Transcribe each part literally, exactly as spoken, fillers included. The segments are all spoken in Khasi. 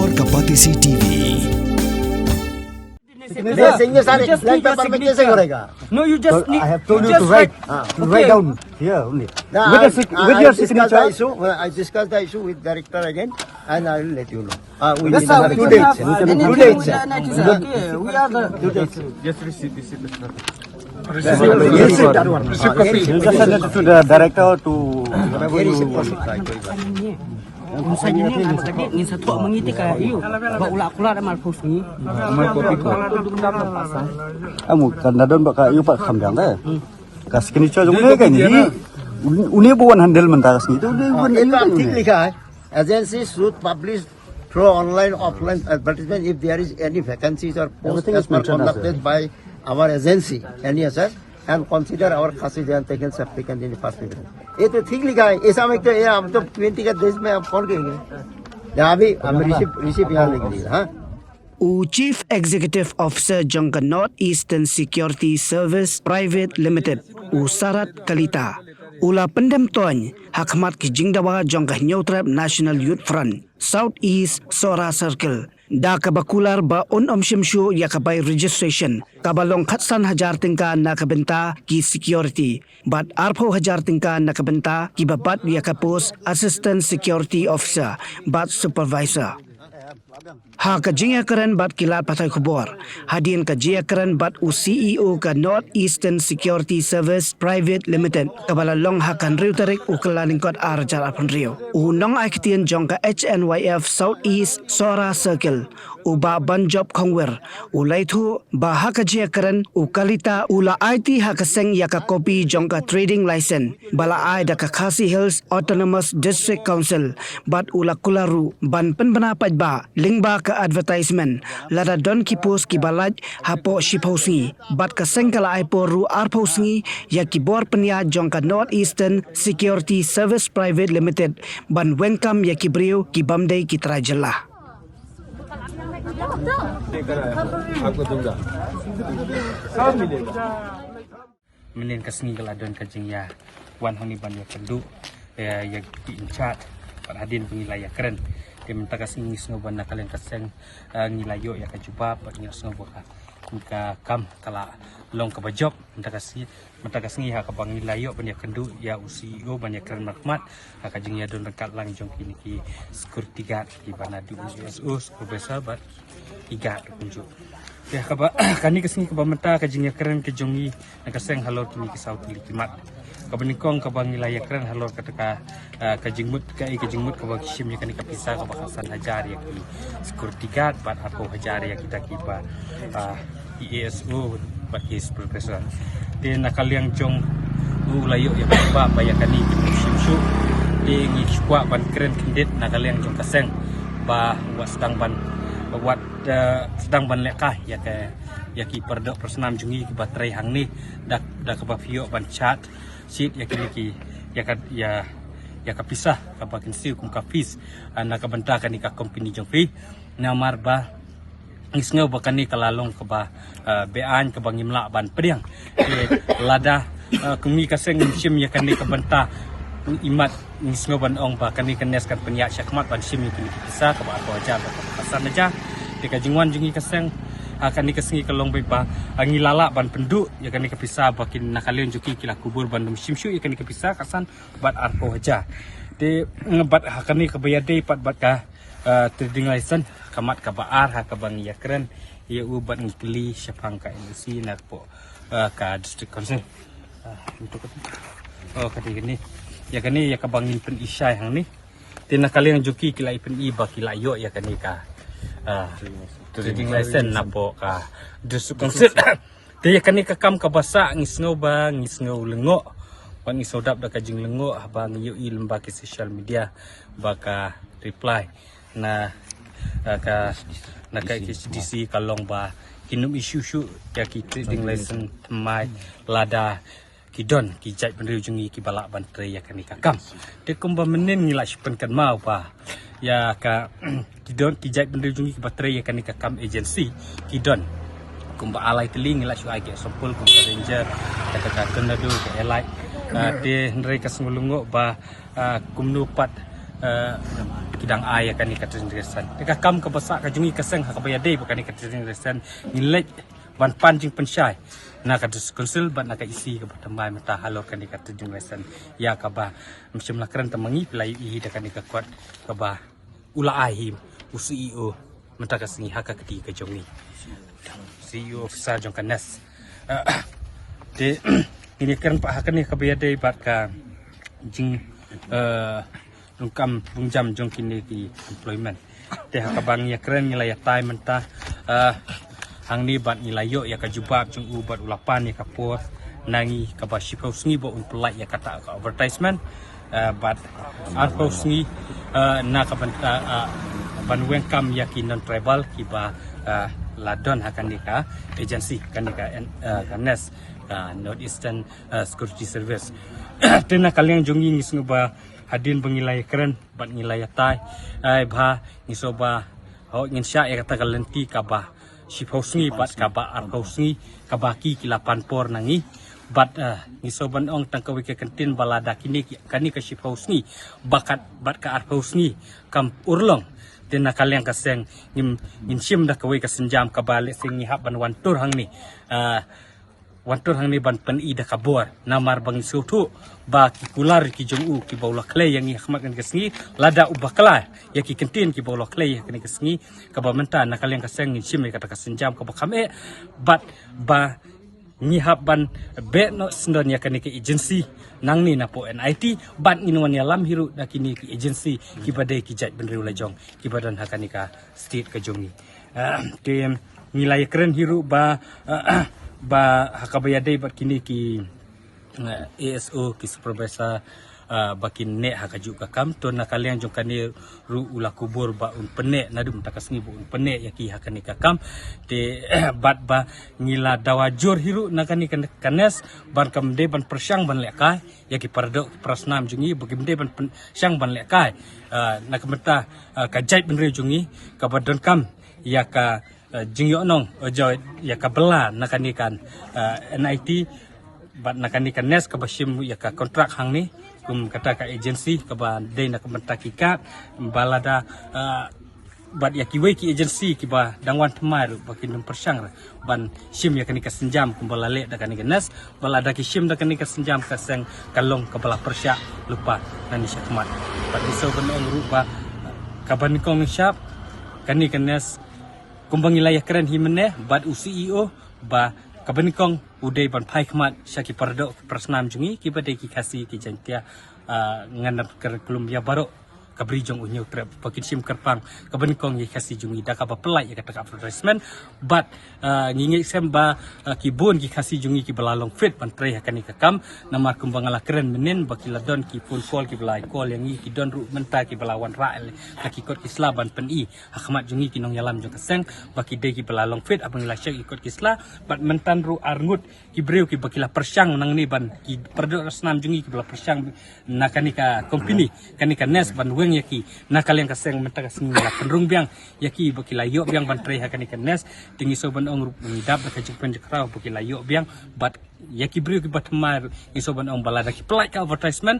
और का बातें सी टीवी। सिग्नेचर सारे ब्लैंक पेपर में कैसे करेगा? No, you just need. I have told you Just to write, write. हाँ. To write down here only. No, With I, your I sig- discuss with your the signature. issue. I discuss the issue with director again, and I will let you know. Uh, we That's need how another we two days. have, uh, Two anything days. with the It's okay. We are the. Just receipt, receipt. You just send it to the director to whatever you want. Ngin sa ngi ngan ba ka dei ngin sa tuak mangiti ka yu ba u la kular da mar post ni. Amu kan da don ba ka yu pa kham dang da. Ka signature jong ne ka ni. Uni bu one hundred mynta ka sngi tu. Uh, ये तो आप ठीक लिखा है. Agency should publish through online offline advertisement if there is any vacancies or post as per conducted by our agency, N E S S, and consider our Khasi Jaintia Hills applicant in the first meeting. ये तो ठीक लिखा है. ऐसा में तो ये हम तो ट्वेंटी का देश में आप कौन कहेंगे? या अभी हम रिसीव रिसीव यहाँ लिख लीजिए. हाँ. U Chief Executive Officer jong ka North Eastern Security Service Private Limited, u Sarat Kalita, u la pyndem toñ ha khmat ki jingdawa jong ka Hynñiewtrep National Youth Front, South East Sohra Circle, da kaba kular ba un ym shim shuh ïa ka bai registration kaba long khatsan hajar tyngka na ka bynta ki security bad arphew hajar tyngka na ka bynta kiba bat ïa ka post Assistant Security Officer bad Supervisor. Ha ka jingïakren bad ki lad pathai khubor, hadien ka jingïakren bad u C E O ka North Eastern Security Service Private Limited kaba la long ha ka hynriew tarik u Kyllalyngkot ar hajar arphew hynriew, u nongai ktien jong ka H N Y F South East Sohra Circle, u Bah Banjop Khongwir, u la ïathuh ba ha ka jingïakren u Kalita u la aiti ha ka seng ïa ka kopi jong ka trading license ba la ai da ka Khasi Hills Autonomous District Council bad u la kular ruh ban pynbna paidbah lyngba ka advertisement lada don ki post kiba lait hapoh shiphew sngi bad ka seng ka la ai por ruh arphew sngi ïa ki bor pynïaid jong ka North Eastern Security Service Private Limited ban weng kam ïa ki briew ki bym dei ki trai jylla. Mynnin ka sngi ka la don ka jingïawan hangne ban ïakynduh ïa ki incharge bad hadien ba ngi la ïakren. Te mynta ka sngi ngi sngew ba na ka liang ka seng ngi la ïoh ïa ka jubab bad ngi sngew ba ka kam ka la long kaba jop mynta ka sngi. Mynta ka sngi ha kaba ngi la ïoh ban ïakynduh ïa u C E O ban ïakren markhmat ha ka jingïadon ryngkat lang jong kine ki security guard kiba naduh u S O, supervisor bad ki guard kumjuh. Te ha kaba kane ka sngi kaba mynta ka jingïakren ka jong ngi na ka seng halor kine ki saw tylli ki mat. Kaba nyngkong kaba ngi la ïakren halor kata ka ka jingmut ka ei ka jingmut kaba ki shim ïa kane ka pisa kaba khatsan hajar ïa ki security guard bad arphew hajar ïa kita kiba ki A S O bad ki supervisor. Te na ka liang jong u la ïoh ïa ka ba ba ïa kane ki shim shuh. Te ngi kwah ban kren khyndiat na ka liang jong ka seng ba wat sdang ban wat sdang ban lehkai ïa ka ïa ki pyrdoh pyrsnam jong ngi kiba trei hangne da da kaba phi ïoh ban chat shit ïa kine ki ïa ka ïa ïa ka pisa kaba kin siew kum ka fees na ka bynta kane ka company jong phi. Namar ba ngi sngew ba kane ka la long kaba beaiñ kaba ngim lah ban pdiang. Lada kum ngi ka seng ngim shim ïa kane ka bynta imat ngi sngew ban ong ba kane ka nes kan pynïaid shakhmat ban shim ïa kine ki pisa kaba arphew hajar bad kaba khatsan hajar. Te ka jingwan jong ngi ka seng ha kane ka sngi ka long ba ngi la lah ban pynduh ïa kane ka pisa ba kin na ka liang jong ki ki la kubur ban ym shim shuh ïa kane ka pisa khatsan bad arphew hajar. Te bad ha kane kaba ïadei pat bad ka trading license ka mat kaba ar ha kaba ngi ïakren ïa u bad ngi kylli shaphang ka N O C na ka pok ka district council. Oh ka dei kane ïa kane ïa kaba ngin pyni shai hangne. Te na ka liang jong ki ki la i pyni ba ki la ïoh ïa kane ka trading license na pok ka district council. Te ïa kane ka kam kaba sah ngi sngew ba ngi sngew lyngngoh. Ba ngi sngewdap da ka jinglyngngoh haba ngi ïohi lyngba ki social media ba ka reply na ka na ka H D C ka long ba kin ym issue shuh ïa ki trading license thymmai lada ki don ki jaitbynriew jong ngi kiba lah ban trei ïa kane ka kam. Te kumba mynnin ngi la shu pynkynmaw ba ïa ka ki don ki jaitbynriew jong ngi kiba trei ïa kane ka kam agency ki don kumba ar lai tylli ngi la shu ai ki example kum ka ranger kata ka tornado ka elite. Te hynrei ka sngew lyngngoh ba kumno pat eh, ki dang ai ïa kane ka trading license. Te ka kam kaba sah ka jong ngi ka seng ha kaba ïadei bad kane ka trading license, ngi leit ban pan jingpynshai na ka District Council bad na ka E C kaba thymmai mynta halor kane ka trading license, ïa kaba ym shym la kren tang ma ngi, phi la ïohi da kane ka kot kaba u la ai hi u C E O mynta ka sngi ha ka kti ka jong ngi, C E O officer jong ka NEST. Eh, te ngin ïakren pat ha kane kaba ïadei bad ka jing, eh, donkam dongjam jong kine ki employment. Te ha kaba ngi ïakren ngi la ïatai mynta, eh, hangne bad ngi la ïoh ïa ka jubab jong u bad u la pan ïa ka post na ngi kaba shiphew sngi ba un pynlait ïa kata ka advertisement, eh, bad arphew sngi, eh, na ka ban, eh, eh, ban weng kam ïa ki non tribal kiba, eh, la don ha kane ka agency, kane ka, eh, ka NEST, eh, North Eastern, eh, Security Service. Te na ka liang jong ngi ngi sngew ba hadien ba ngi la ïakren bad ngi la ïatai, ai bha ngi sngew ba hooid ngin shah ïa kata ka lynti kaba shiphew sngi bad kaba arphew sngi kaba ki ki la pan por na ngi. Bad, eh, ngi sngew ban ong tang kawei ka kyntien ba lada kine ki, kane ka shiphew sngi bad ka, bad ka arphew sngi kam urlong, te na ka liang ka seng ngin, ngin shim da kawei ka sienjam kaba lehse ngi hap ban wan tur hangne. Eh, wan tur hangne ban pyni da ka bor. Namar ba ngi sngewthuh ba ki kular ki jong u kiba u la khlei ïa ngi ha khmat kane ka sngi, lada u bakla ïa ki kyntien kiba u la khlei ha kane ka sngi, kaba mynta na ka liang ka seng ngin shim ïa kata ka sienjam kaba kham eh bad ba ngi hap ban beh noh syndon ïa kane ka agency nangne napoh N I T bad ngin wan ïalam hi ruh na kine ki agency kiba dei ki jaitbynriew la jong kiba don ha kane ka state ka jong ngi. Ah, te ngi la ïakren hi ruh ba, ah, ba ha kaba ïadei bad kine ki, ah, A S O ki supervisor, ah, ba kin neh ha kajuh ka kam, to na ka liang jong kane ruh u la kubur ba un pynneh naduh mynta ka sngi ba un pynneh ïa ki ha kane ka kam. Te bad ba ngi la dawa jur hi ruh na kane ka, ka NEST ban kam dei ban pyrshang ban lehkai ïa ki paradoh ki parasnam jong ngi ba kim dei ban pyrshang ban lehkai, ah, na ka bynta, ah, ka jaitbynriew jong ngi kaba donkam ïa ka, ah, jingïohnong, ah, ïa ka bylla na kane ka, ah, N I T bad na kane ka NEST kaba shim ïa ka kontrak hangne kum kata ka agency kaba dei na ka bynta ki kad ba lada, ah, bad ïa kiwei ki agency kiba dang wan thymmai ruh ba kin ym pyrshang ruh ban shim ïa kane ka sienjam kumba la leh da kane ka NEST, ba lada ki shim da kane ka sienjam ka seng ka long kaba la pyrshah lypa nangne shakhmat. Bad ngi sngew ban ong ruh ba kaba nyngkong nyngshap kane ka NEST kumba ngi la ïakren hi mynne bad u C E O ba kaba nyngkong u dei ban phai khmat sha ki paradoh ki parasnam jong ngi kiba dei ki Khasi ki Jaiñtia, ah, ngan ym kren kyllum ïa baroh ka bri jong u Hynñiewtrep ba kin shim kyrpang kaba nyngkong ïa ki Khasi jong ngi da kaba pynlait ïa kata ka advertisement. Bad, ah, ngi ngeit skhem ba, ah, ki bun ki Khasi jong ngi kiba la long fit ban trei ha kane ka kam, namar kumba nga la kren mynnin ba ki la don ki phone call kiba la call ïa ngi, ki don ruh mynta kiba la wanrah ïa ki kot ki sla ban pyni ha khmat jong ngi ki nongïalam jong ka seng ba ki dei kiba la long fit haba ngi la shah ïa ki kot ki sla. Bad mynta ruh arngut ki briew kiba ki la pyrshang nangne ban ki paradoh parasnam jong ngi kiba la pyrshang na kane ka company, kane ka NEST ban weng ïa ki, na ka liang ka seng mynta ka sngi la pynrung biang ïa ki ba ki la ïoh biang ban trei ha kane ka NEST. Te ngi sngew ban ong ruh ngi dap da ka jingpynjah khraw ba ki la ïoh biang bad ïa ki briew kiba thymmai ruh ngi sngew ban ong ba lada ki pynlait ka advertisement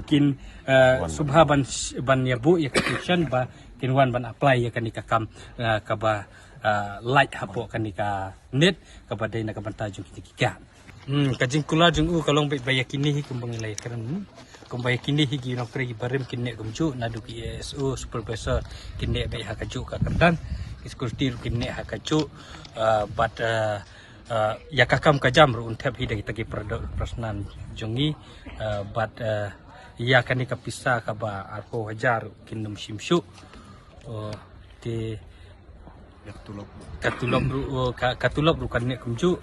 kin, eh, sngewbha ban, ban ïa buh ïa ka petition ba kin wan ban apply ïa kane ka kam, eh, kaba, eh, lait hapoh kane ka NEST kaba dei na ka bynta jong kine ki kad. Hmm, ka jingkular jong u ka long beit ba ïa kine hi kumba ngi la ïakren, hmm. Kumba ïa kine hi ki nongtrei kiba rim kin neh kumjuh, naduh ki A S O, supervisor kin neh beit ha kajuh ka kyrdan, ki security ruh kin neh ha kajuh, ah, bad, ah, ah, ïa ka kam ka jam ruh un thep hi da kita ki paradoh parasnam jong ngi, ah, bad, ah, ïa kane ka pisa kaba arphew hajar ruh kin ym shim shuh. Oh, te ka tulop ruh, oh, ka, ka tulop ruh kan neh kumjuh.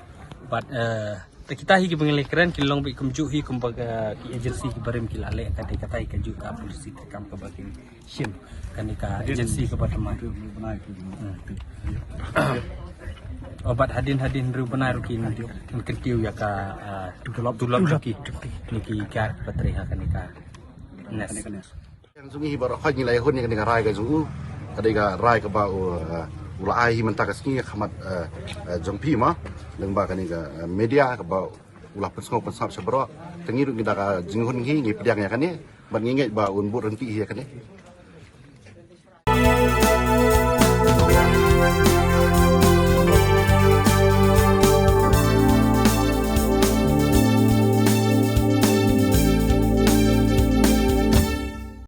Bad, eh, te kita hi kiba ngi la ïakren kin long beit kumjuh hi kumba ka, ki agency kiba rim ki la leh, ka dei kata hi kajuh ka policy treikam kaba kin shim kane ka agency kaba thymmai. Hmm. Oh, bad hadien hadien hynriew bnai ruh kin, kin kyntiew ïa ka, eh, tulop, tulop jong ki, jong ki, ki kiba trei ha kane ka NEST. Jong ngi hi baroh khoit ngi la ïahun ïa kane ka rai ka jong u. Ka dei ka rai kaba u, uh, u la ai hi mynta ka sngi ha khmat, uh, uh, jong phi ma. Lyngba kane ka, uh, media kaba u la pynsngew pynsngew sha baroh. Te ngi ruh ngi da ka jinghun ngi, ngi pdiang ïa kane. Bad ngi ngeit ba un bud ryntih hi ïa kane.